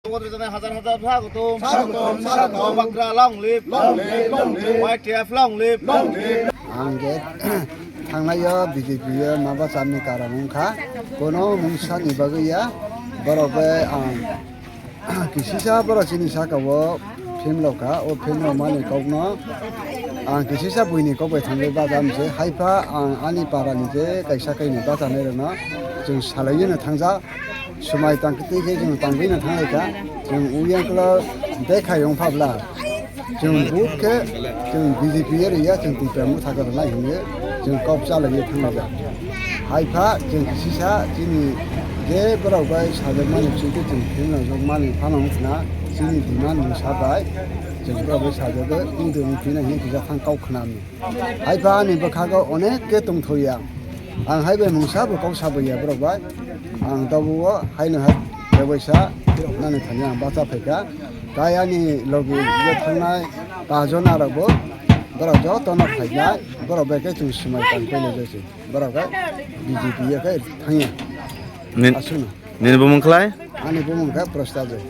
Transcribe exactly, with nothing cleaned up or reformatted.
Hajar hajar swagotom. Swagotom, swagotom. Bubagra long live. Long live, long live. Y T F long live. Long live. Ang je thangnai o B J P o maba chamni karon wngkha. Kono mungsa ni bagwi ya. Borok bai ang kisisa borok chini saka o film rok kha. O film rok mani kok no ang kisisa buini kok bai thangwi bajam se. Haipha ang ani para ni je kaisa kaini bachanai rok no chwng salai no thangja. Swmai tang twi khe chwng tangwi no thanglai kha. Chwng uyang kla dekha yong phabla. Chwng vote khe chwng B J P ya riya chwng Tipra Motha kwrwnai hinwi chwng kok chalaiwi thanglaijak. Haipha chwng kisisa chini je borok bai sajakmani bisingtwi chwng phinnojak mani phano wngkhna chini demand ni sabai chwng borok bai sajagwi wngtwi wngphina hinwi kisa thang kok khnami. Haipha ani bwkhago onek khe tongthoya. Ang hai bai mungsa bo kok saboya borok bai. Ang tabuk o haino hai bebaisa nani thani ang bacha phaikha. Tai ani logi yo thangnai pajona rok bo borok joto no phaikha. Borok bai khe chwng swmai tang pailai jai se. Borok khe B J P ya khe thangya. Nin-, Aswkno. Nini bumung khlai? Ani bumung khe Prostajoi.